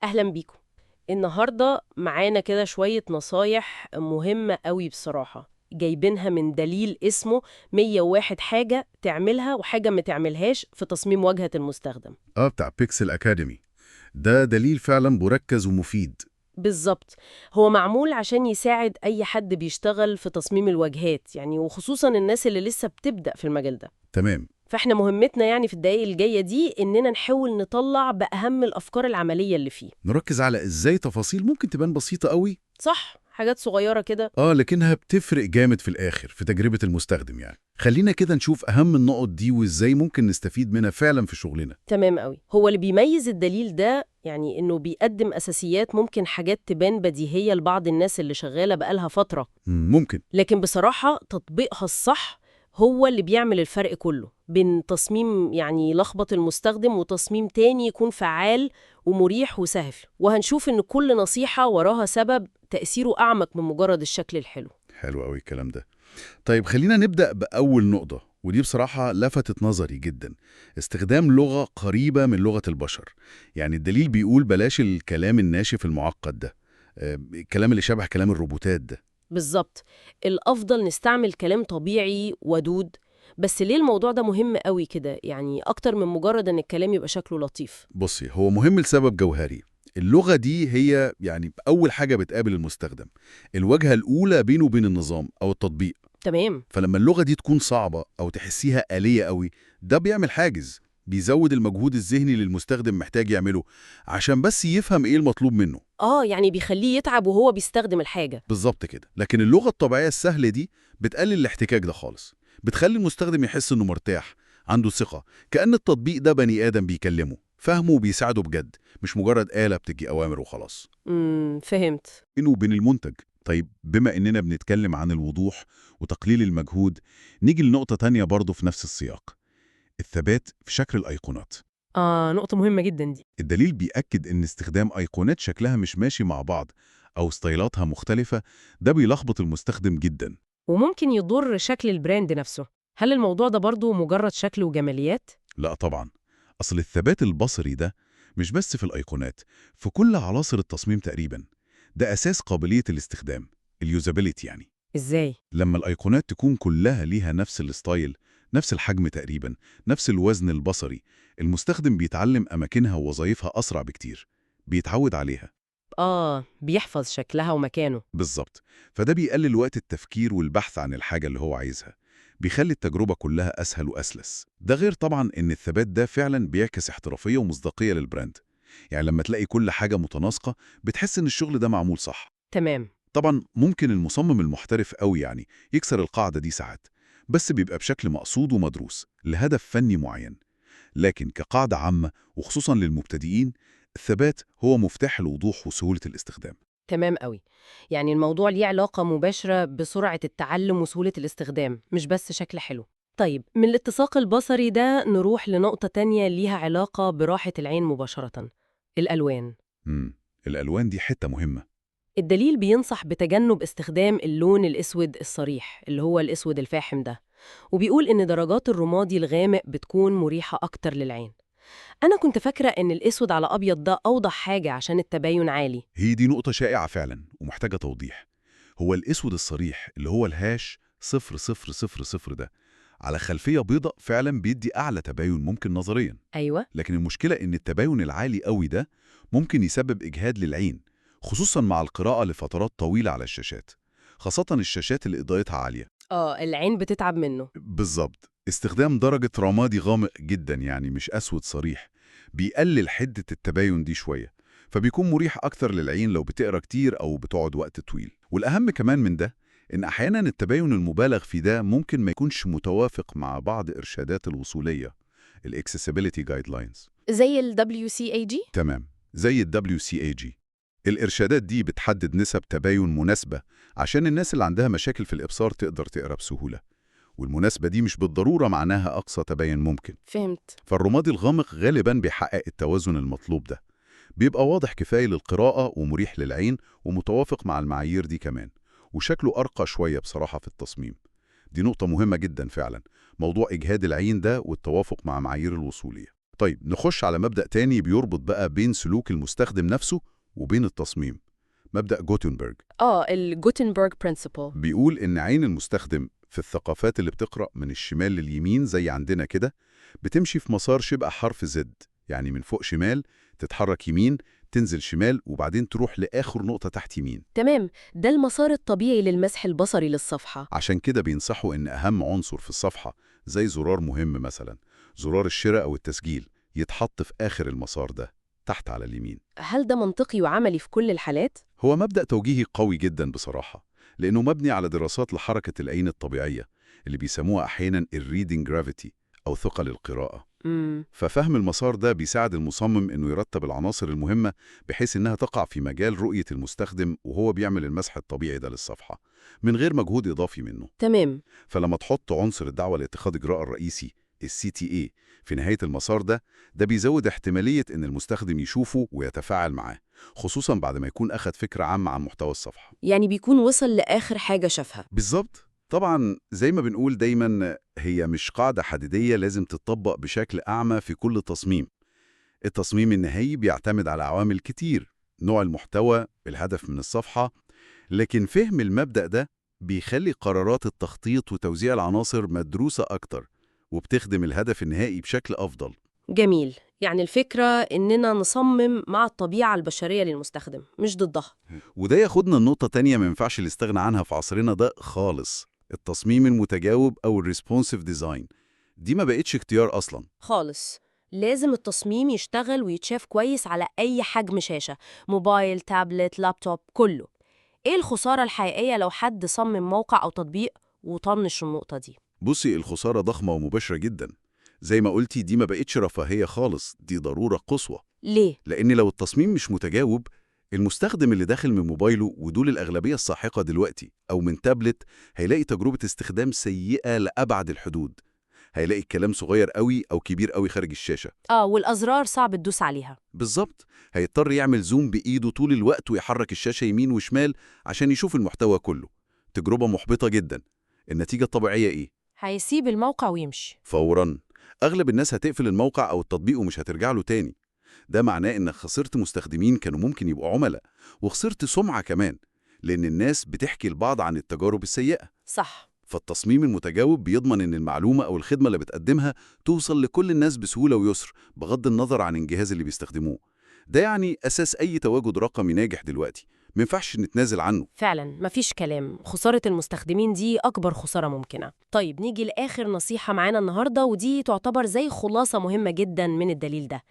أهلا بيكم. النهاردة معانا كده شوية نصايح مهمة قوي بصراحة، جايبينها من دليل اسمه 101 حاجة تعملها وحاجة ما تعملهاش في تصميم واجهة المستخدم. آه، بتاع Pixel Academy. ده دليل فعلا مركز ومفيد. بالظبط، هو معمول عشان يساعد أي حد بيشتغل في تصميم الواجهات، يعني وخصوصا الناس اللي لسه بتبدأ في المجال ده. تمام. فاحنا مهمتنا يعني في الدقايق الجاية دي إننا نحاول نطلع بأهم الأفكار العملية اللي فيه. نركز على إزاي تفاصيل ممكن تبان بسيطة قوي، صح، حاجات صغيرة كده. آه، لكنها بتفرق جامد في الآخر في تجربة المستخدم. يعني خلينا كده نشوف أهم النقط دي وإزاي ممكن نستفيد منها فعلا في شغلنا. تمام قوي. هو اللي بيميز الدليل ده يعني إنه بيقدم أساسيات ممكن حاجات تبان بديهية لبعض الناس اللي شغالة بقالها فترة، ممكن. لكن بصراحة تطبيقها الصح هو اللي بيعمل الفرق كله بين تصميم يعني يلخبط المستخدم وتصميم تاني يكون فعال ومريح وسهل. وهنشوف إن كل نصيحة وراها سبب تأثيره أعمق من مجرد الشكل الحلو. حلو قوي الكلام ده. طيب خلينا نبدأ بأول نقطة، ودي بصراحة لفتت نظري جدا: استخدام لغة قريبة من لغة البشر. يعني الدليل بيقول بلاش الكلام الناشف المعقد ده، الكلام اللي شبه كلام الروبوتات ده. بالظبط، الأفضل نستعمل كلام طبيعي ودود. بس ليه الموضوع ده مهم قوي كده؟ يعني أكتر من مجرد إن الكلام يبقى شكله لطيف. بصي، هو مهم لسبب جوهري. اللغة دي هي يعني أول حاجة بتقابل المستخدم، الواجهة الأولى بينه وبين النظام أو التطبيق. تمام. فلما اللغة دي تكون صعبة أو تحسيها آلية قوي، ده بيعمل حاجز، بيزود المجهود الذهني اللي المستخدم محتاج يعمله عشان بس يفهم إيه المطلوب منه. آه، يعني بيخليه يتعب وهو بيستخدم الحاجة. بالظبط كده. لكن اللغة الطبيعية السهلة دي بتقلل الاحتكاك ده خالص، بتخلي المستخدم يحس إنه مرتاح، عنده ثقة، كأن التطبيق ده بني آدم بيكلمه، فهمه وبيساعده بجد، مش مجرد آلة بتدي أوامر وخلاص. فهمت. بينه وبين المنتج. طيب بما إننا بنتكلم عن الوضوح وتقليل المجهود، نيجي لنقطة تانية برضه في نفس السياق: الثبات في شكل الأيقونات. آه، نقطة مهمة جدا دي. الدليل بيأكد إن استخدام أيقونات شكلها مش ماشي مع بعض أو ستايلاتها مختلفة، ده بيلخبط المستخدم جدا. وممكن يضر شكل ال brand نفسه. هل الموضوع ده برضو مجرد شكل وجماليات؟ لا طبعا، أصل الثبات البصري ده مش بس في الأيقونات، في كل عناصر التصميم تقريبا. ده أساس قابلية الاستخدام، ال usability يعني. إزاي؟ لما الأيقونات تكون كلها ليها نفس ال style، نفس الحجم تقريبا، نفس الوزن البصري، المستخدم بيتعلم أماكنها ووظائفها أسرع بكتير، بيتعود عليها. آه، بيحفظ شكلها ومكانه. بالظبط. فده بيقلل وقت التفكير والبحث عن الحاجة اللي هو عايزها، بيخلي التجربة كلها أسهل وأسلس. ده غير طبعا إن الثبات ده فعلا بيعكس احترافية ومصداقية لل brand. يعني لما تلاقي كل حاجة متناسقة بتحس إن الشغل ده معمول صح. تمام. طبعا ممكن المصمم المحترف قوي يعني يكسر القاعدة دي ساعات، بس بيبقى بشكل مقصود ومدروس لهدف فني معين. لكن كقاعدة عامة وخصوصا للمبتدئين، الثبات هو مفتاح الوضوح وسهولة الاستخدام. تمام قوي. يعني الموضوع ليه علاقة مباشرة بسرعة التعلم وسهولة الاستخدام، مش بس شكل حلو. طيب من الاتساق البصري ده نروح لنقطة تانية ليها علاقة براحة العين مباشرة: الألوان. الألوان دي حتة مهمة. الدليل بينصح بتجنب استخدام اللون الأسود الصريح، اللي هو الأسود الفاحم ده، وبيقول إن درجات الرمادي الغامق بتكون مريحة أكتر للعين. أنا كنت فاكرة إن الأسود على أبيض ده أوضح حاجة عشان التباين عالي. هي دي نقطة شائعة فعلا ومحتاجة توضيح. هو الأسود الصريح اللي هو ال hash 0000 ده على خلفية بيضاء فعلا بيدي أعلى تباين ممكن نظريا. أيوة. لكن المشكلة إن التباين العالي قوي ده ممكن يسبب إجهاد للعين، خصوصا مع القراءة لفترات طويلة على الشاشات، خاصة الشاشات اللي إضاءتها عالية. آه، العين بتتعب منه. بالظبط. استخدام درجة رمادي غامق جدا، يعني مش أسود صريح، بيقلل حدة التباين دي شوية، فبيكون مريح أكتر للعين لو بتقرأ كتير أو بتقعد وقت طويل. والأهم كمان من ده إن أحيانا التباين المبالغ في ده ممكن ما يكونش متوافق مع بعض إرشادات الوصولية، ال Accessibility Guidelines. زي ال WCAG؟ تمام، زي ال WCAG. الإرشادات دي بتحدد نسب تباين مناسبة عشان الناس اللي عندها مشاكل في الإبصار تقدر تقرأ بسهولة، والمناسبة دي مش بالضرورة معناها أقصى تباين ممكن. فهمت. فالرمادي الغامق غالبا بيحقق التوازن المطلوب ده، بيبقى واضح كفاية للقراءة ومريح للعين ومتوافق مع المعايير دي كمان، وشكله أرقى شوية بصراحة في التصميم. دي نقطة مهمة جدا فعلا، موضوع إجهاد العين ده والتوافق مع معايير الوصولية. طيب نخش على مبدأ تاني بيربط بقى بين سلوك المستخدم نفسه وبين التصميم، مبدأ جوتنبرج. ال Gutenberg principle. بيقول إن عين المستخدم في الثقافات اللي بتقرأ من الشمال لليمين زي عندنا كده بتمشي في مسار شبه حرف Z، يعني من فوق شمال تتحرك يمين، تنزل شمال، وبعدين تروح لآخر نقطة تحت يمين. تمام، ده المسار الطبيعي للمسح البصري للصفحة. عشان كده بينصحوا إن أهم عنصر في الصفحة زي زرار مهم مثلا، زرار الشراء أو التسجيل، يتحط في آخر المسار ده تحت على اليمين. هل ده منطقي وعملي في كل الحالات؟ هو مبدأ توجيهي قوي جدا بصراحة، لأنه مبني على دراسات لحركة العين الطبيعية اللي بيسموها أحيانا ال reading gravity أو ثقل القراءة. ففهم المسار ده بيساعد المصمم إنه يرتب العناصر المهمة بحيث إنها تقع في مجال رؤية المستخدم وهو بيعمل المسح الطبيعي ده للصفحة من غير مجهود إضافي منه. تمام. فلما تحط عنصر الدعوة لاتخاذ إجراء الرئيسي ال CTA في نهاية المسار ده، ده بيزود احتمالية إن المستخدم يشوفه ويتفاعل معاه، خصوصاً بعد ما يكون أخذ فكرة عامة عن محتوى الصفحة. يعني بيكون وصل لآخر حاجة شافها. بالظبط. طبعاً زي ما بنقول دايماً هي مش قاعدة حديدية لازم تتطبق بشكل أعمى في كل تصميم. التصميم النهائي بيعتمد على عوامل كتير، نوع المحتوى، الهدف من الصفحة، لكن فهم المبدأ ده بيخلي قرارات التخطيط وتوزيع العناصر مدروسة أكتر وبتخدم الهدف النهائي بشكل أفضل. جميل. يعني الفكرة إننا نصمم مع الطبيعة البشرية للمستخدم مش ضدها. وده ياخدنا لنقطة تانية ما ينفعش نستغنى عنها في عصرنا ده خالص، التصميم المتجاوب أو ال responsive design. دي ما بقتش اختيار أصلاً خالص. لازم التصميم يشتغل ويتشاف كويس على أي حجم شاشة، موبايل، تابلت، لابتوب، كله. إيه الخسارة الحقيقية لو حد صمم موقع أو تطبيق وطنش النقطة دي؟ بصي، الخسارة ضخمة ومباشرة جدا. زي ما قلتي دي ما بقتش رفاهية خالص، دي ضرورة قصوى. ليه؟ لأن لو التصميم مش متجاوب، المستخدم اللي داخل من موبايله، ودول الأغلبية الساحقة دلوقتي، أو من تابلت، هيلاقي تجربة استخدام سيئة لأبعد الحدود. هيلاقي الكلام صغير قوي أو كبير قوي خارج الشاشة. والأزرار صعب تدوس عليها. بالظبط. هيضطر يعمل زوم بإيده طول الوقت ويحرك الشاشة يمين وشمال عشان يشوف المحتوى كله. تجربة محبطة جدا. النتيجة الطبيعية إيه؟ هيسيب الموقع ويمشي فوراً. أغلب الناس هتقفل الموقع أو التطبيق ومش هترجع له تاني. ده معناه إنك خسرت مستخدمين كانوا ممكن يبقوا عملاء، وخسرت سمعة كمان، لأن الناس بتحكي لبعض عن التجارب السيئة. صح. فالتصميم المتجاوب بيضمن إن المعلومة أو الخدمة اللي بتقدمها توصل لكل الناس بسهولة ويسر، بغض النظر عن الجهاز اللي بيستخدموه. ده يعني أساس أي تواجد رقمي ناجح دلوقتي، ما ينفعش نتنازل عنه. فعلا مفيش كلام، خسارة المستخدمين دي أكبر خسارة ممكنة. طيب نيجي لآخر نصيحة معانا النهاردة، ودي تعتبر زي خلاصة مهمة جدا من الدليل ده.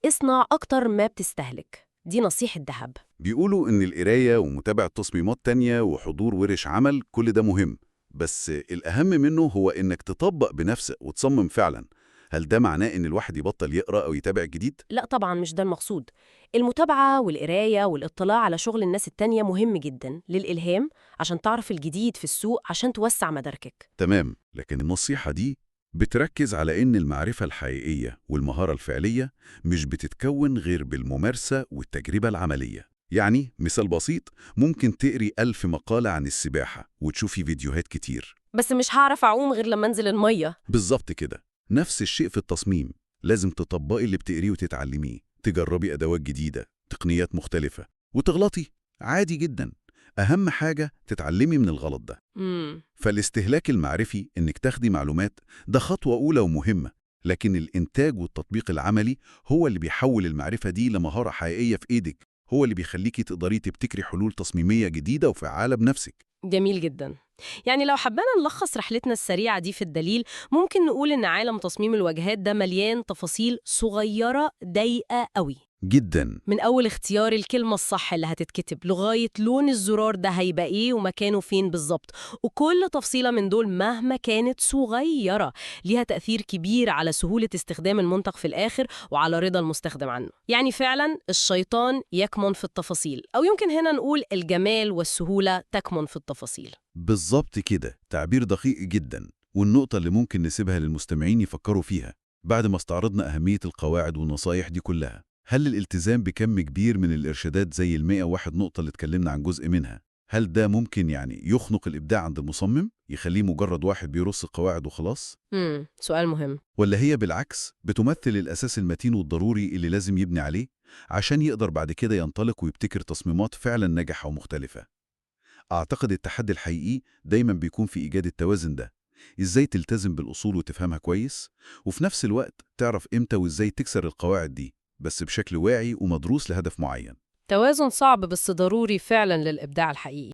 اصنع أكتر ما بتستهلك. دي نصيحة ذهب. بيقولوا إن القراية ومتابعة تصميمات تانية وحضور ورش عمل كل ده مهم، بس الأهم منه هو إنك تطبق بنفسك وتصمم فعلا. هل ده معناه إن الواحد يبطل يقرأ أو يتابع جديد؟ لا طبعا مش ده المقصود. المتابعة والقراية والاطلاع على شغل الناس التانية مهم جدا للإلهام، عشان تعرف الجديد في السوق، عشان توسع مداركك. تمام، لكن النصيحة دي بتركز على إن المعرفة الحقيقية والمهارة الفعلية مش بتتكون غير بالممارسة والتجربة العملية. يعني مثال بسيط، ممكن تقري 1000 مقالة عن السباحة وتشوفي فيديوهات كتير، بس مش هعرف أعوم غير لما أنزل المية. بالظبط كده. نفس الشيء في التصميم، لازم تطبقي اللي بتقريه وتتعلميه، تجربي أدوات جديدة، تقنيات مختلفة، وتغلطي عادي جدا. أهم حاجة تتعلمي من الغلط ده. فالاستهلاك المعرفي إنك تاخدي معلومات ده خطوة أولى ومهمة، لكن الإنتاج والتطبيق العملي هو اللي بيحول المعرفة دي لمهارة حقيقية في إيدك، هو اللي بيخليكي تقدري تبتكري حلول تصميمية جديدة وفعالة بنفسك. جميل جدا. يعني لو حبينا نلخص رحلتنا السريعة دي في الدليل، ممكن نقول إن عالم تصميم الواجهات ده مليان تفاصيل صغيرة ضيقة قوي. جدا. من أول اختيار الكلمة الصح اللي هتتكتب لغاية لون الزرار ده هيبقى إيه ومكانه فين بالظبط، وكل تفصيلة من دول مهما كانت صغيرة ليها تأثير كبير على سهولة استخدام المنتج في الآخر وعلى رضا المستخدم عنه. يعني فعلا الشيطان يكمن في التفاصيل، أو يمكن هنا نقول الجمال والسهولة تكمن في التفاصيل. بالظبط كده، تعبير دقيق جدا. والنقطة اللي ممكن نسيبها للمستمعين يفكروا فيها بعد ما استعرضنا أهمية القواعد والنصايح دي كلها، هل الالتزام بكم كبير من الإرشادات زي 101 نقطة اللي اتكلمنا عن جزء منها هل ده ممكن يعني يخنق الإبداع عند المصمم؟ يخليه مجرد واحد بيرص القواعد وخلاص؟ سؤال مهم. ولا هي بالعكس بتمثل الأساس المتين والضروري اللي لازم يبني عليه عشان يقدر بعد كده ينطلق ويبتكر تصميمات فعلا ناجحة ومختلفة؟ أعتقد التحدي الحقيقي دايما بيكون في إيجاد التوازن ده، إزاي تلتزم بالأصول وتفهمها كويس، وفي نفس الوقت تعرف إمتى وإزاي تكسر القواعد دي، بس بشكل واعي ومدروس لهدف معين. توازن صعب بس ضروري فعلا للإبداع الحقيقي.